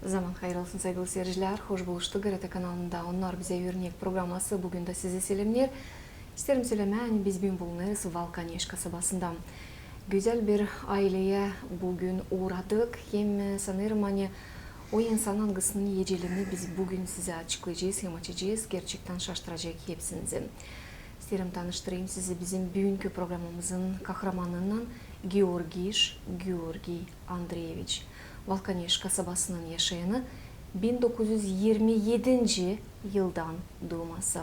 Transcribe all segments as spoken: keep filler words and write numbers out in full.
Zaman hayır olsun, saygılı seyircilär. Hoş buluştuk GRT kanalında Onnar bizä örnek programması büün dä sizi selemneer. İsteerim sölemää, ani biz büün bulunêrız Valkaneş kasabasında. Gözäl bir ayleyä büün uuradık. Hem, e, sanêrım, ani o insan, angısının ecelerini biz büün sizä açıklayacez hem açacez, gerçektän şaştıracek hepsinizi. İsteerim tanıştırayım sizi bizim büünkü programamızın kahramanınnan, Georgiş Georgiy Andreeviç. Valkaneş kasabasının yaşayanı, bin dokuz üz irmi edinci yıldan duuması.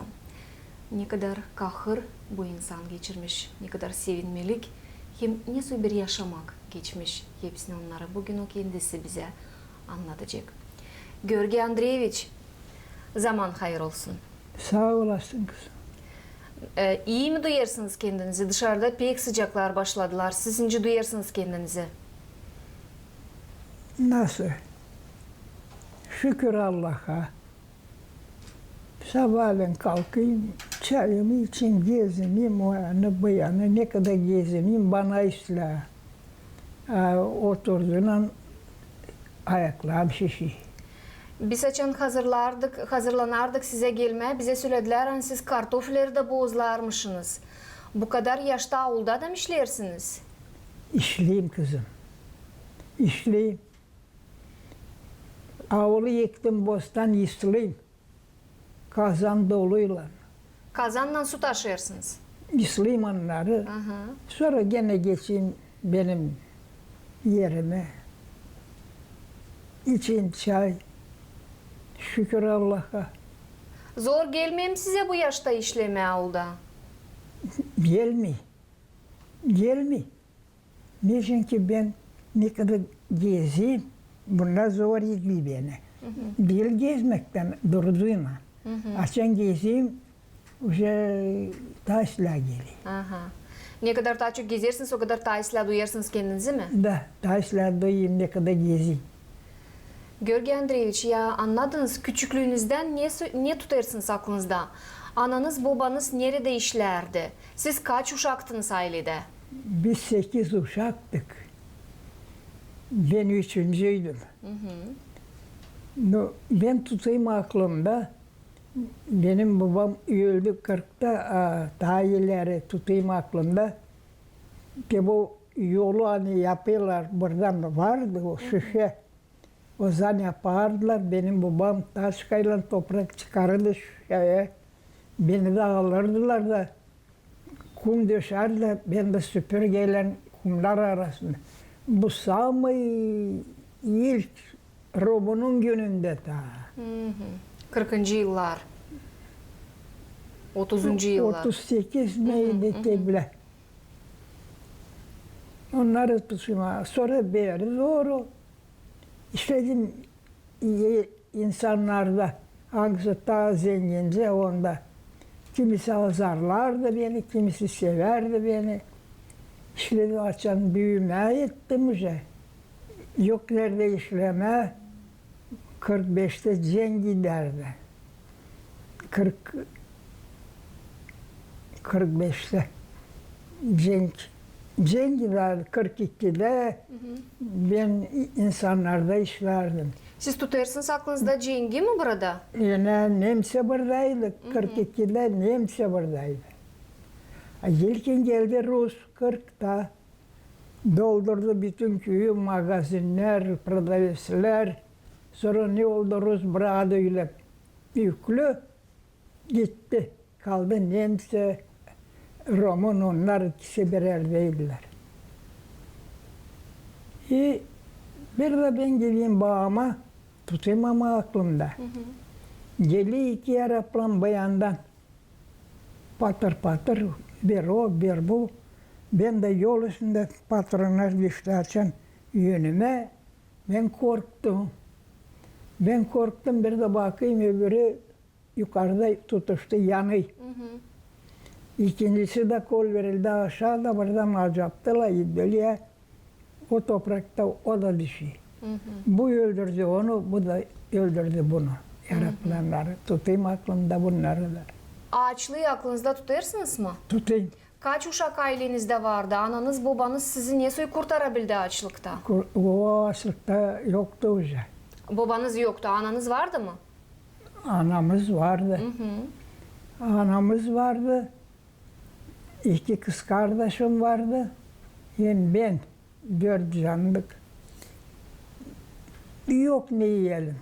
Nekadar kahır bu insan geçirmiş, nekadar sevinmelik, hem nesoy bir yaşamak geçmiş, hepsini onnarı büün o kendisi bizä annadacek. Georgiy Andreeviç, zaman hayır olsun. Saa olasın, kızım. E, ii mi duyêrsınız kendinizi? Dışarıda pek sıcaklar başladılar. Siz nicä duyêrsınız kendinizi? Nasıl? Şükür Allaha. Sabaalän kalkayım, çayımı içeyim, gezineyim, o yanı, bu yanı. Nekadar gezineyim, bana islää. A, oturdunan ayaklarım şişer. Biz açan hazırlardık, hazırlanardık sizä gelmää, bizä söledilär, ani siz kartofeleri dä bozlarmışınız. Bu kadar yaşta aulda da mı işleersiniz? İşleyim, kızım. İşleyim. Aulu ektim, bostan, isleyim. Kazan doluylan. Kazannan su taşıyêrsınız? İsleyim onnarı. Aha. Sora genä geçeyim benim erimä. İçeyim çay. Şükür Allaha. Zor gelmeer mi sizä bu yaşta işlemää aulda? Gelmeer. Gelmeer. Neçin ki bän nekadar gezeyim, bunnar zor ediler beni. Diil gezmektän, durduman. Açan gezeyim, uje taa islää geler. Aha. Nekadar taa çok gezersiniz, o kadar taa islää duyêrsınız kendinizi mi? Da, taa islää duyêrım, nekadar gezeyim. Georgiy Andreeviç, ya annadınız, küçüklüünüzdän ne sö-, ne tutêrsınız aklınızda? Ananız, bobanız neredä işlärdi? Siz kaç uşaktınız ayledä? Biz sekiz uşaktık. Bän üçüncüydüm. Nu, bän tutêrım aklımda, benim bobam öldü kırkta, a taa ileri tutêrım aklımda. Te bu yolu, ani yapêrlar, buradan vardı o şişä. Ozaman yapardılar, benim bobam taşkaylan toprak çıkarırdı şişäyä. Beni dä alırdılar da kum döşärdiler, bän dä süpürgeylän kumnar arasında. Bu samıy ilk Romunun günündä taa. Kırkıncı yıllar. Otuzuncu yıllar. Otuz sekiz miydi, te bilä. Onnarı tutêrım. Sora beri dooru işledim, e, insannarda, angısı taa zengincä, onda kimisi azarlardı beni, kimisi sevärdi beni. İşledim, açan büümää ettim uje. Yok neredä işlemää. Kırk beştä cenk gidärdi. Kırk, kırk beştä cenk, cenk gidärdi. Kırk ikidä bän insannarda işlärdim. Siz tutêrsınız aklınızda cengi mi burada? Enä, Nemţiya buradaydı. Kırk ikidä Nemţiya buradaydı. A ilkin geldi rus, kırkta. Doldurdu bütün küüyü, magazinnär, prodaveslär. Sora ne oldu, rus bıraktı ölä yüklü, gitti. Kaldı Nemţiya, Romun, onnar ikisi bir erdäydilär. E, bir dä bän geleyim baama, tutêrım ama aklımda. Geler iki aeroplan bu yandan. Patır-patır, bir o, bir bu. Bän dä yol üstündä patronnar düştü açan önümä. Bän korktum. Bän korktum, bir dä bakêrım, öbürü yukarda tutuştu, yanêr. İkincisi dä kol verildi aşaada, buradan acaptılar, idiliä. O toprakta o da düşer. Bu öldürdü onu, bu da öldürdü bunu. Aeroplannarı. Tutêrım aklımda bunnarı da. Aaçlıı aklınızda tutêrsınız mı? Tutêrım. Kaç uşak aylenizdä vardı? Ananız, bobanız sizi nesoy kurtarabildi aaçlıkta? Kur-, o aaçlıkta yoktu uje. Bobanız yoktu, ananız vardı mı? Anamız vardı. Anamız vardı. İki kız kardaşım vardı. Hem ben. Dört canlık. Yok ne iyelim.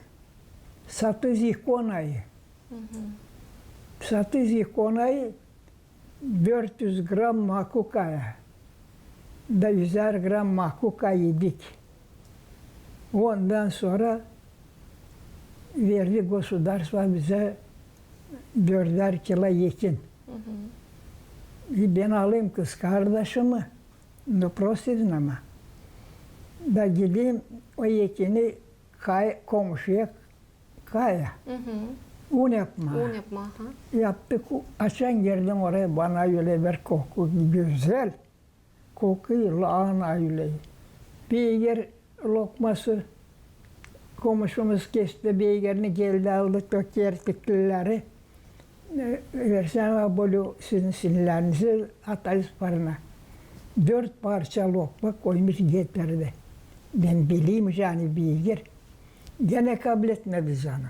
Satız ikonayı. Satız ikonayı, dört üz gram makukaya da üzär gram makuka iyedik. Ondan sora verdi gosudarstvo bizä dördär kilo ekin. E, bän alayım kız kardaşımı, no prosto dedim ama, da gideyim o ekini kay-, komuşuya kaya. Un yapmaa. Un yapmaa, aha. Yaptık. Açan girdim oraya, bana ölä bir koku, gözäl koku, laana ölä. Beygir lokması, komuşumuz kesti beygirini, geldi, aldı o kertiklileri. E, versän, a, bölä sizin sinirlerinizi atarız fırına. Dört parça lokma koymuş, getirdi. Bän bileyim, ani beygir. Genä kabletmedi canım.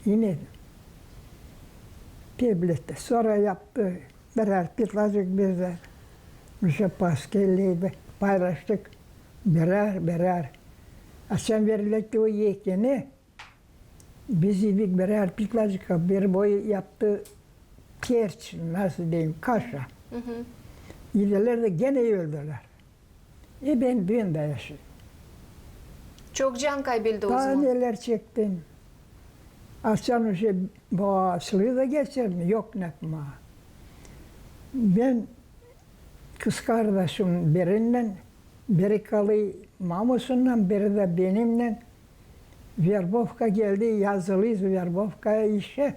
İnä kabletti. Sora yaptı birär pitlacık bizä. Bizä paskelleydi. Paylaştık birär, birär. Açan verdiler o ekini, biz iyedik birär pitlacık, bir boy yaptı kerç, nasıl deyim, kaşa. İyedilär da genä öldülär. E, bän, bän dä yaşêêrım. Çok can kaybedildi o zaman. Taa nelär çektim. Açan uje boğaçlıı da geçirdim, yok ne yapmaa. Bän kız kardaşım birinnän, biri kalêr mamusunnan, biri dä benimnän. Verbovka geldi, yazılıyız Verbovkaya işä.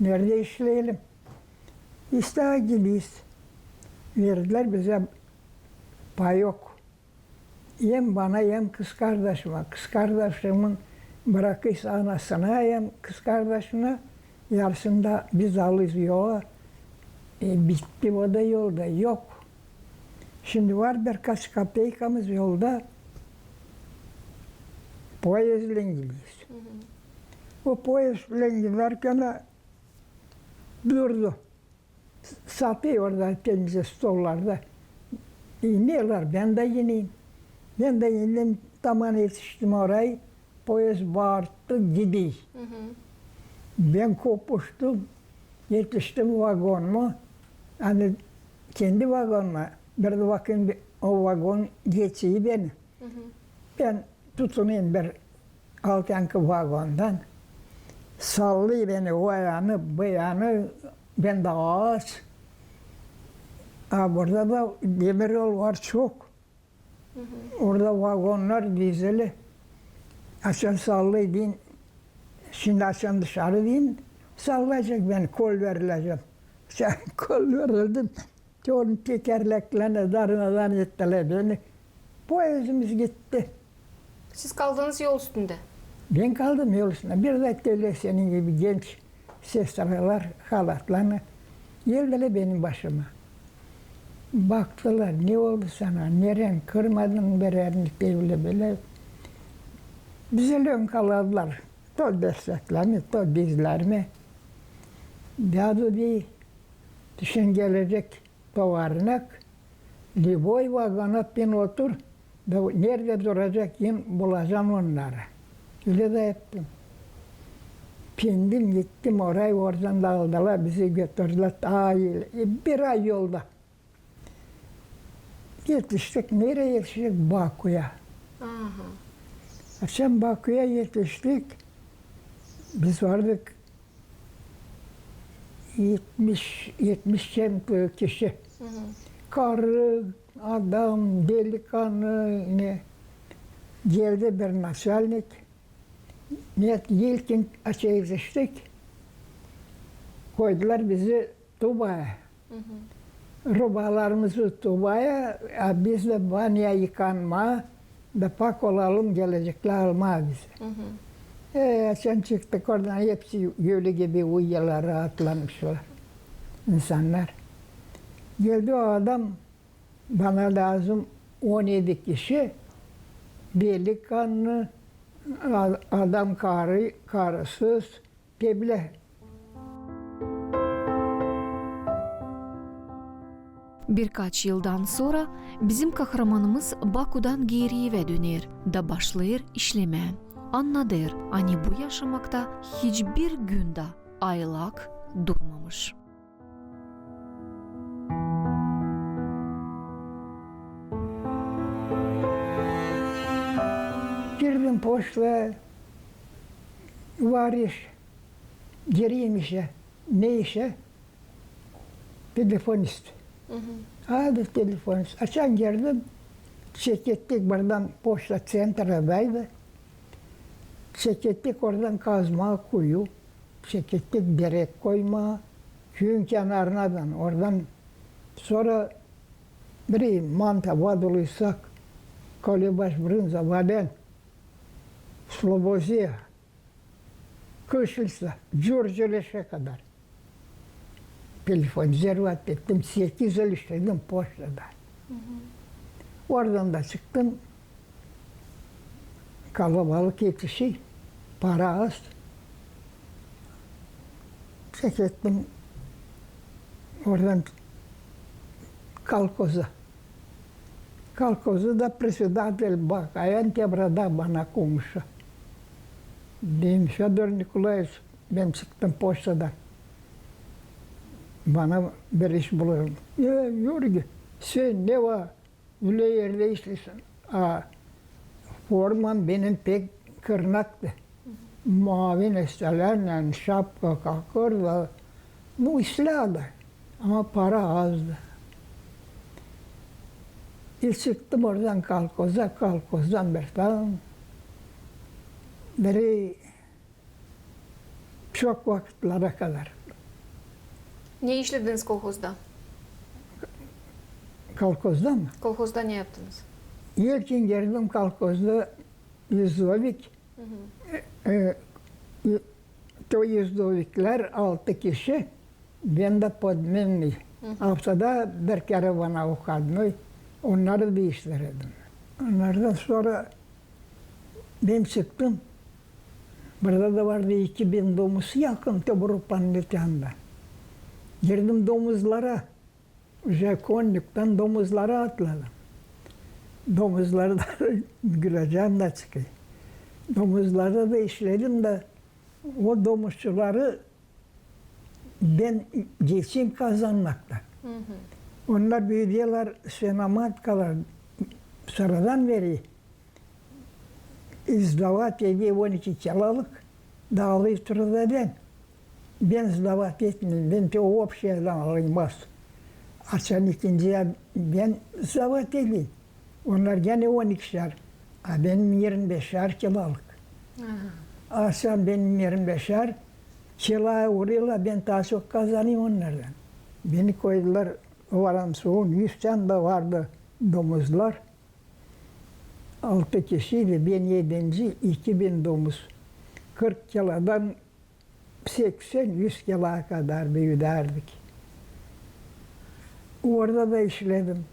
Neredä işleyelim? İştä gidiyiz. Verdilär bizä payok. Hem bana, hem kız kardaşıma. Kız kardaşımın brakıysa anasına hem kız kardaşına, yarısını da biz alıyız yola. E, bitti o da yolda, yok. Şindi var birkaç kapeykamız yolda. Poezdlän gidiyiz. O poezdlän giderkän durdu. Satêr orada, pence stollarda. İnerlär, bän dä ineyim. Bän dä indim, taman etiştim orayı. Poezd baarttı, gidey. Bän kopuştum, etiştim vagonuma. Ani kendi vagonuma, bir dä bakêrım, o vagon geçiy beni. Bän tutunêrım bir altınkı vagondan. Sallêêr beni o yanı, bu yanı, bän dä aaç. A burada da demir yol var çok. Orada vagonnar dizili. Açan sallêêr deyni, şindi açan dışarı deyni, sallayacek beni, kol verilecek. Açan kol verildim. Onun tekerleklerini darmadan ettilär beni. Poezdimiz gitti. Siz kaldınız yol üstündä? Bän kaldım yol üstündä. Bir dä telä senin gibi genç sestralar halatlarını geldilär benim başıma. Baktılar, ne oldu sana, neren, kırmadın mı bir erini, bölä, bölä. Bizi lönkalêêrlar, to dirseklerimi, to dizlerimi. Dä bu bir düşün gelecek tovarnak, lüboy vagona pin otur, da neredä duracek, in bulacan onnarı. Ölä dä yaptım. Pindim, gittim orayı, oradan da aldılar, bizi götürdülär. Ay, e, bir ay yolda. Etiştik, nereyä etiştik? Bakuya. Aha. Açan Bakuya etiştik, biz vardık etmiş, etmiş çem kişi. Karı, adam, delikanlı, ne. Geldi bir naçalnik. Ne, ilkin açan etiştik. Koydular bizi tubaya. Rubalarımızı tubaya, a biz dä banyaya yıkanmaa, da pak olalım, geleceklär almaa bizi. E, açan çıktık oradan, hepsi ölü gibi uyuyorlar, rahatlamışlar insannar. Geldi o adam, bana lääzım on edi kişi, delikanlı, A-, adam karı, karısız, te bilä. Birkaç yıldan sora bizim kahramanımız Bakudan Geriyevä döner da başlêêr işlemää. Annadêr, ani bu yaşamakta hiçbir gün dä aylak durmamış. Girdim poştaya, var iş, gireyim işä. Ne işä? Telefonist. Hadi telefonist. Açan girdim, çekettik buradan, poşta ţentradaydı. Çekettik oradan kazmaa kuyu. Çekettik derek koymaa küüyün kenarına da. Oradan sora biri manta vaduluysak, kolebaş, brınza, vaden, sloboziya, kışlisa, cürcüleşä kadar. Telefon zervat ettim, sekiz yıl işledim poştada. Oradan da çıktım. Kalabalık etişi, para az. Çekettim oradan kolhoza. Kolhozda da председатель bakayan te burada bana komşu. Deer, Födor Nikolaeviç, bän çıktım poştadan. Bana bir iş bulun. E, Yorgi, sän ne var? Ölä erdä işleersän. A forman benim pek kırnaktı. Mavi nesnelärlän, şapka, kakır da, nu, islää da. Ama para azdı. E, çıktım oradan kolhoza, kolhozdan bir tam beri çok vakıtlara kadar. Ne işlediniz kolhozda? Kolhozda mı? Kolhozda ne yaptınız? İlkin girdim kolhozda izdovik. E, e, to izdoviklär altı kişi, bän dä podmennıy. Aftada bir kerä bana выходной, onnarı da işleerim. Onnardan sora bän çıktım. Burada da vardı iki bin domuz yakın, te bu rupanın öteyindä. Girdim domuzlara. Уже konniktan domuzlara atladım. Domuzlarda gülecäm da çıkayım. Domuzlarda da işledim da o domuzçuları bän geçim kazanmaktan. Onnar büüdelär, svinomatkalar, sıradan beri izdovat eder on iki kilolık, da alêr trudeden. Bän izdovat etmeerim, bän te opşiyeden alêrım az. Açan ikinciyä bän izdovat ederim. Onnar genä on ikişär, a benim irmi beşär kilolık. Açan benim irmi beşär kiloya vurêrlar, bän taa çok kazanêrım onnardan. Beni koydular Vorontsovun üstünä, da vardı domuzlar. Altı kişiydi, bän edinci, iki bin domuz. Kırk kilodan seksän, üz kiloya kadar büüdärdik. Orada da işledim.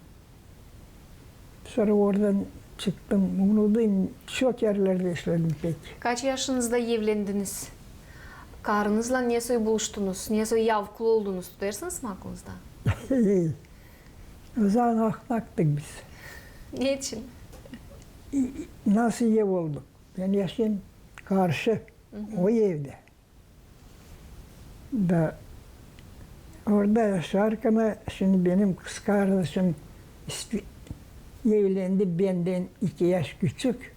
Sora oradan çıktım, unudêrım, çok erlerdä işledim pek. Kaç yaşınızda evlendiniz? Karınızlan nesoy buluştunuz, nesoy yavkulu oldunuz, tutêrsınız mı aklınızda? O zaman ahmaktık biz. Neçin? Nasıl ev olduk? Bän yaşêêrım karşı o evdä. Da orada yaşarkan, şindi benim kızkardaşım isti-, evlendi bendän iki yaş küçük.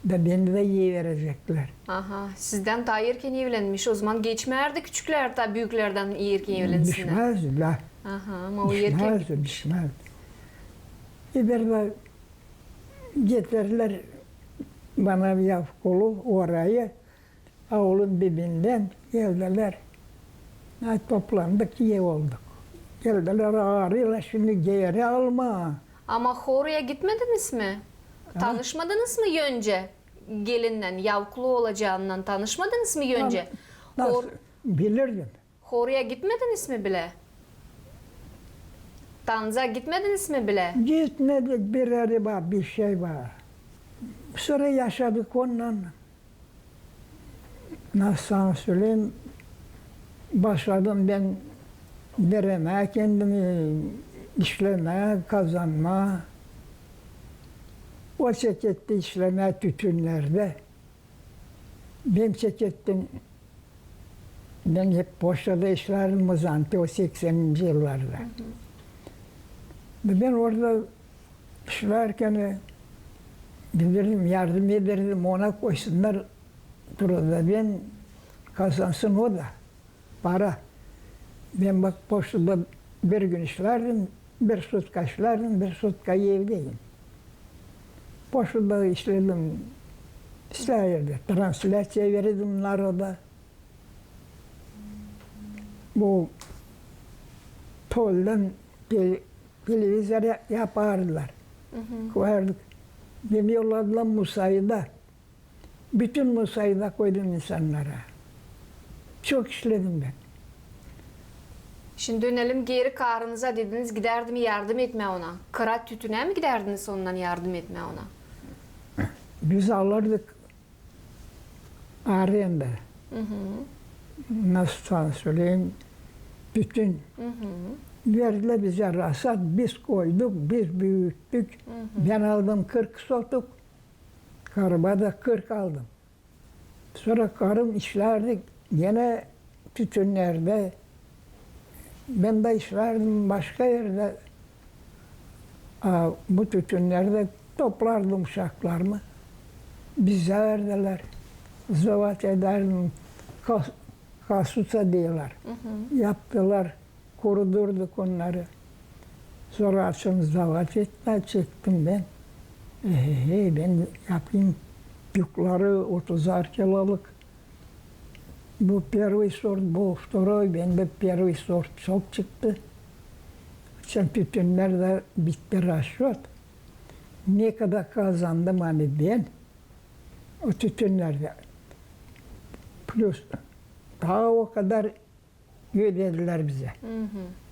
Da beni dä eväreceklär. Aha, sizdän taa erken evlenmiş. O zaman geçmärdi küçüklär taa büüklerdän erken evlensinnär. Düşmäzdi, da. Aha, ama o erken gitmiş. Düşmäzdi, düşmäzdi. E, bir dä getirdiler bana yavkulu orayı. Aulun dibindän geldilär. Ay, toplandık, ev olduk. Geldilär, aarêêrlar şindi geeri almaa. Ama horuya gitmediniz mi? Ha? Tanışmadınız mı öncä? Gelinnän, yavkulu olacaanan tanışmadınız mı öncä? Nasıl? Hor- Bilirdim. Horuya gitmediniz mi bilä? Tanıca gitmediniz mi bilä? Gitmedik, bir eri var, bir şey var. Sora yaşadık onunnan. Nasıl sana söleyim, başladım bän veremää kendimi, işlemää, kazanmaa. O çeketti işlemää tütünnerdä. Bän çekettim, bän hep poştada işlärdim o zaman, o sekseninci yıllarda. Bän orada işlärkän bilirdim, yardım ederdim ona, koysunnar burada, bän kazansın o da para. Bän bak, poştada bir gün işlärdim, bir sutka işlärdim, bir sutka evdeydim. Poştada işledim, islää erdä translyaţiya verirdim naroda. Bu toldan te-, televizor ya-, yapardılar. Koyardık. Beni yolladılar musayda. Bütün musayda koydum insannara. Çok işledim bän. Şindi dönelim geeri karınıza, dediniz, gidärdim yardım etmää ona. Kıra tütünä mi gidärdiniz onunnan yardım etmää ona? Biz alırdık arenda. Nasıl sana söleyim, tütün. Verdilär bizä rasat, biz koyduk, biz büüttük. Bän aldım kırk sotuk, karıma da kırk aldım. Sora karım işlärdi genä tütünnerdä. Bän dä işlärdim başka erdä. A bu tütünnerdä toplardım uşaklarımı. Bizä verdilär. Zavaat edärdim. Kas-, kasusa deerlär. Yaptılar. Kurudurduk onnarı. Sora açan zavaat etmää çektim bän. Ehe, bän yapayım yukları otuzar kilolık. Bu первый сорт, bu второй, bendä первый сорт çok çıktı. Açan tütünnerdä bitti расчёт. Ne kadar kazandım ani bän o tütünnerdä. Plus taa o kadar ödedilär bizä.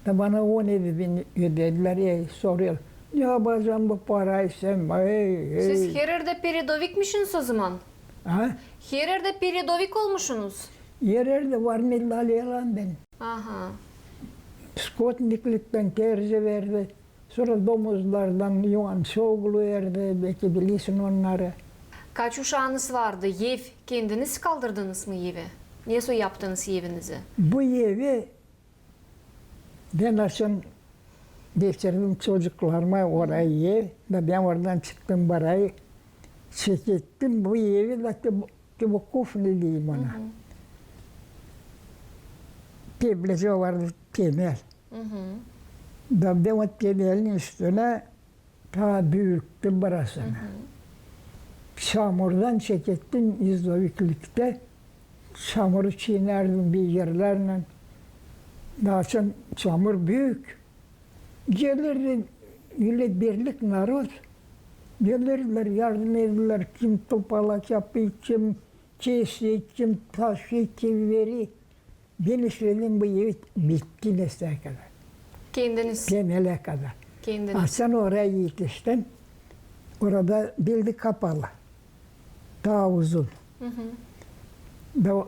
Da bana on edi bin ödedilär, e, soruyor. Ne yapacam bu parayı sän? Ey, ey. Siz her erdä peredovikmişiniz o zaman? Ha? Her erdä peredovik olmuşunuz? Her erdä var medalyalan bän. Aha. Skotniklikten terzi verdi. Sora domuzlardan Ioan Soglu verdi, beki bilirsin onnarı. Kaç uşaanız vardı? Ev, kendiniz kaldırdınız mı evi? Nesoy yaptınız evinizi? Bu evi bän açan getirdim çocuklarıma orayı ev, da bän oradan çıktım barayı, çekettim bu evi da te bu, te bu кухня deyim ona. Teblece vardı, temel. Da bän o temelin üstünä taa büüttüm burasını. Çamurdan çekettim izdovikliktä. Çamuru çiinärdim bir erlärlän. Da açan çamur büük. Gelirdi ölä birlik narod. Gelirdilär, yardım ederlär. Kim topalak yapêr, kim keser, kim taşıyêr, kim verer. Bän işledim bu evi bitti nesä kadar. Kendiniz? Temelä kadar. Kendiniz. Açan oraya etiştim. Orada bildi kapalı. Taa uzun. Da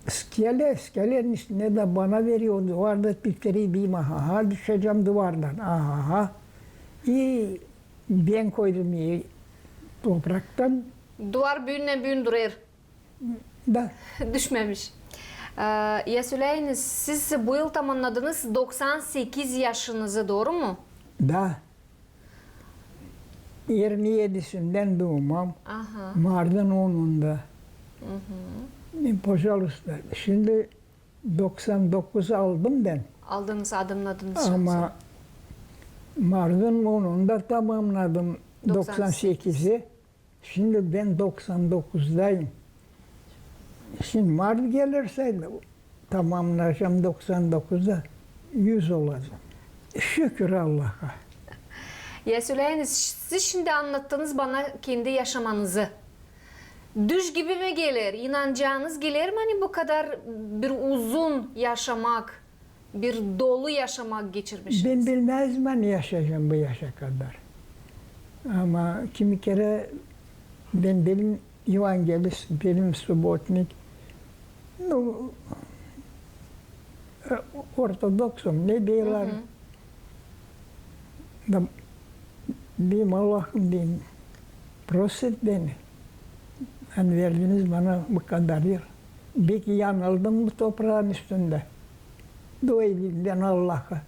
skelä, skelänin üstünä da bana veriyordu. Duvarda bitireyim, aha, düşecäm duvardan. Aha. İ bän koydum evi topraktan. Duvar büünnän-büün durêr. Da. Düşmemiş. E, ya söläyiniz, siz bu yıl tamamnadınız doksan sekiz yaşınızı, dooru mu? Da. Irmi edisindän duumam. Aha. Martın onunda. Hı hı. E, пожалуйста, şindi doksan dokuz aldım bän. Aldınız, adımnadınız. Ama martın onunda tamamnadım doksan sekizi. Şindi bän doksan dokuzdayım. Şindi mart gelärsä, tamamnayacam doksan dokuzda, üz olacam. Şükür Allaha. Ya söläyiniz, siz şindi annattınız bana kendi yaşamanızı. Düş gibi mi geler? İnancanız geler mi, ani bu kadar bir uzun yaşamak, bir dolu yaşamak geçirmişsiniz? Bän bilmäzdim, ani yaşayacam bu yaşa kadar. Ama kimi kerä Bän dedim evangelist, dedim subbotnik. Nu, e, ortodoksum, ne deerlär. Da dedim, Allahım, dedim, prost et beni. Ani verdiniz bana bu kadar yıl. Beki yanıldım bu topraın üstündä. Dua edin bän Allaha.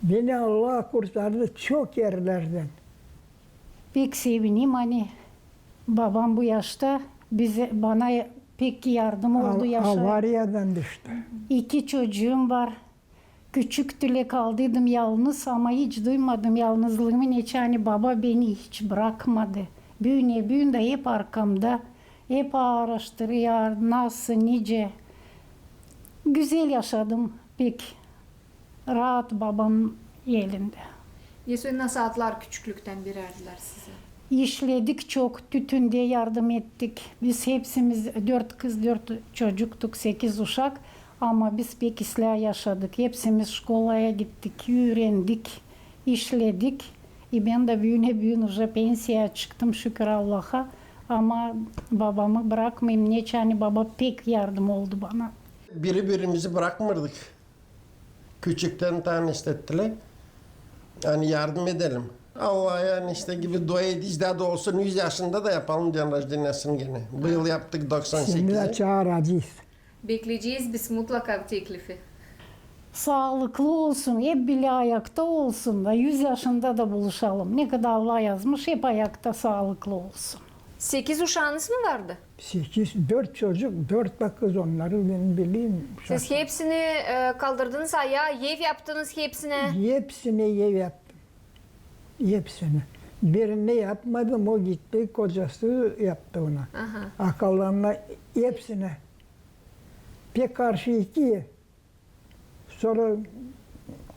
Beni Allah kurtardı çok erlerdän. Pek sevinim, ani babam bu yaşta bize, bana pek yardım oldu yaşa. Avariyadan düştü. İki çocuum var. Küçüktülär, kaldıydım yalnız, ama hiç duymadım yalnızlıımı, neçin ani baba beni hiç brakmadı. Büün, büün dä hep arkamda, hep aaraştırêr, nasıl, nicä. Güzel yaşadım pek. Raat babam elindä. Ne soy nasaatlar küçüklüktän verärdilär sizä? İşledik çok, tütündä yardım ettik. Biz hepsimiz dört kız, dört çocuktuk, sekiz uşak. Ama biz pek islää yaşadık. Hepsimiz şkolaya gittik, üürendik, işledik. E, bän dä büünä-büün uje pensiyaya çıktım, şükür Allaha. Ama babamı brakmayım, neçin ani baba pek yardım oldu bana. Biri-birimizi brakmêêrdık. Küçüktän tanıştırdılar. Ani yardım edelim. Allaha, ani işte gibi dua edici, daa da olsun, üz yaşında da yapalım dän rojdeniyasını genä. Bu yıl yaptık doksan sekizä. Şindi dä çaaracez. Bekleyecez biz mutlaka bu teklifi. Saalıklı olsun, hep bilä ayakta olsun da üz yaşında da buluşalım. Ne kadar Allah yazmış, hep ayakta, saalıklı olsun. Sekiz uşaanız mı vardı? Sekiz, dört çocuk, dört dä kız, onnarı bän bileyim. Siz hepsini, e, kaldırdınız ayaa, ev yaptınız hepsinä? Hepsinä ev yaptım. Hepsinä. Birini yapmadım, o gitti, kocası yaptı onu. Aha. A kalanına hepsinä. Pek karşı iki ev. Sora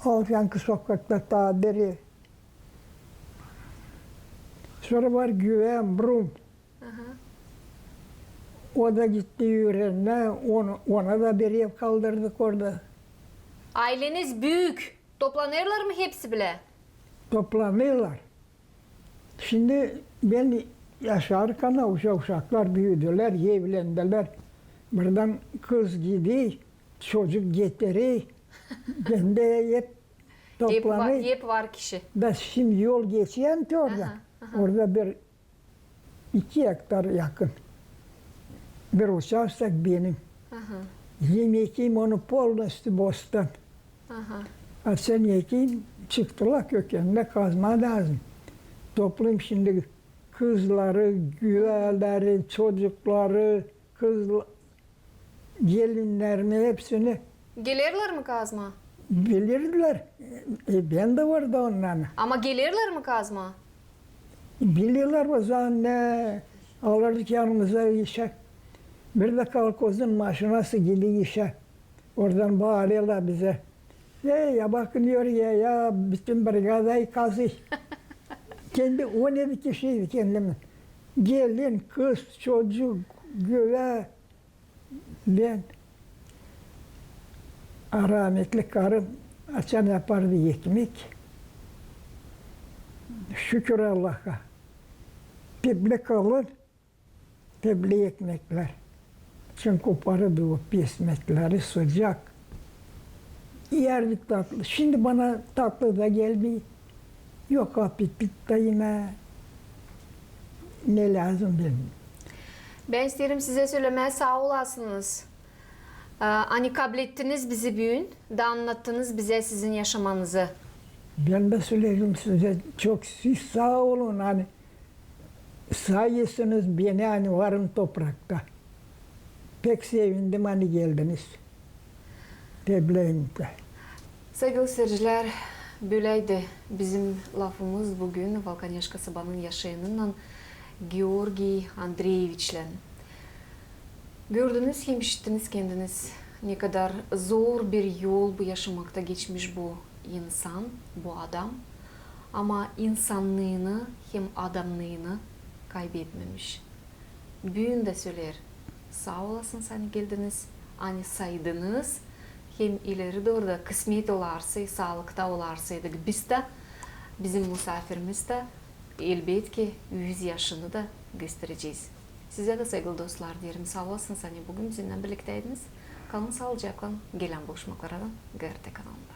alt yankı sokakta taa biri. Sora var Güven Brum. Aha. O da gitti üürenmää, ona, ona da bir ev kaldırdık orada. Ayleniz büük. Toplanêrlar mı hepsi bilä? Toplanêrlar. Şindi bän yaşarkan, uşa-, uşaklar büüdülär, evlendilär. Buradan kız gider, çocuk getirer. Bän dä hep toplanêr. Hep var kişi. Da şindi yol geçer te orada. Aha, aha. Orada bir iki ektar yakın. Bir uçastok benim. Aha. Hem ekeyim onu polnostyu bostan. Aha. Açan ekeyim, çıktılar kökenini kazmaa lääzım. Toplayım şindi kızları, güveleri, çocukları, kız gelinnerini, hepsini. Gelerlär mi kazmaa? Bilirdilär. E, bän dä vardım onnarın. Ama gelerlär mi kazmaa? Bilirlär, o zaman ne, alırdık yanımıza işä. Bir dä kolhozun maşinası gider işä. Oradan baareerlar bizä. Ey, ya bakın, yorulêr ya, bütün brigadayı kazêr. Kendi on edi kişiydik kendimiz. Gelin, kız, çocuk, güve, bän. A rahmetli karım açan yapardı ekmek. Şükür Allaha. Pek bile kalın, pek bile ekmeklär. Çünkü koparırdı o pesmetleri, sıcak. İyärdik tatlı. Şindi bana tatlı da gelmeer. Yok apetit da, yine ne lääzım bilmeerim. Bän isteerim sizä sölemää saa olasınız. Aa, ani kablettiniz bizi büün da annattınız bizä sizin yaşamanızı. Bän dä söleerim sizä çok siz saa olun, ani sayesiniz beni, ani varım toprakta. Pek sevindim, ani geldiniz. Tebrikleerim. Saygılı siircilär, böläydi bizim lafımız büün Valkaneşka Sabanın yaşayanınnan, Georgiy Andreeviçlän. Gördünüz hem işittiniz kendiniz, ne kadar zor bir yol bu yaşamakta geçmiş bu insan, bu adam. Ama insannıını hem adamnıını kaybetmemiş. Büün dä söleer: saa olasınız, ani geldiniz, ani saydınız. Hem ileri dooru da, kısmet olarsa, saalıkta olarsaydık biz dä, bizim musaafirimiz dä, Elbetki, üz yaşını da gösterecez. Sizä dä, saygılı dostlar, deerim saa olasınız, ani büün bizimnän birliktäydiniz. Kalın saalıcaklan, gelän buluşmaklara GRT kanalında.